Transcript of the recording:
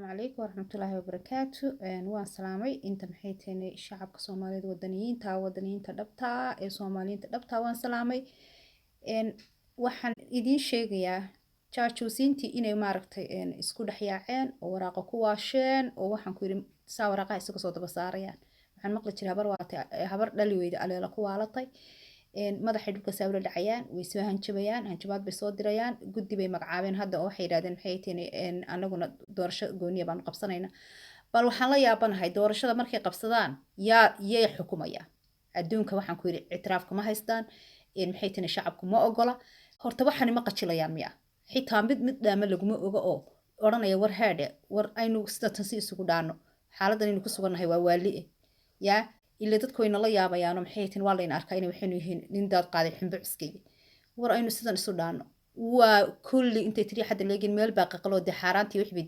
Calaykum waraxmatullaahi wabarakaatu. Waan salaamay inta, maxay tahay, shacabka Soomaaliyeed, wadaniyiinta dhabta ee Soomaaliyiinta dhabta, waan salaamay. Waxaan idiin sheegayaa jaajuusiintii inay, maaragtay, isku dhex yaaceen oo waraaqo ku waasheen oo, waxaan ku yidhi, saa waraaqaha isaga soo daba saarayaan. Waxaan maqli jiray habar waatay, habar dhali weyda aleela ku waalatay. Madaxay dhulka saawla dhacayaan, way soo hanjabayaan, hanjabaad bay soo dirayaan. Guddi bay magacaabeen hadda oo waxay yidhahdeen, maxay tihiin, anaguna doorasho gooniya baanu qabsanayna. Bal waxaan la yaabanahay, doorashada markay qabsadaan yaa yay xukumayaan adduunka? Waxaan ku yidhi, ictiraafka ma haystaan, maxay tihiin, shacabku ma ogola. Horta waxani ma qajilayaan miya? Xitaa mid mid dhaama laguma oga oo odhanaya, "War haadhe, war aynu sida tan si isugu dhaano, xaaladdan aynu ku sugannahay waa waali." Yaa ila dadku way nala yaabayaano, maxay tihiin, waa layna arkaa inay waxaynu yihiin nin daad qaaday xumbo cuskaya. War aynu sidan isu dhaano. Waa kulli intay tiri xadda leegin meel baa qaqaloo dee xaaraantii wix bay.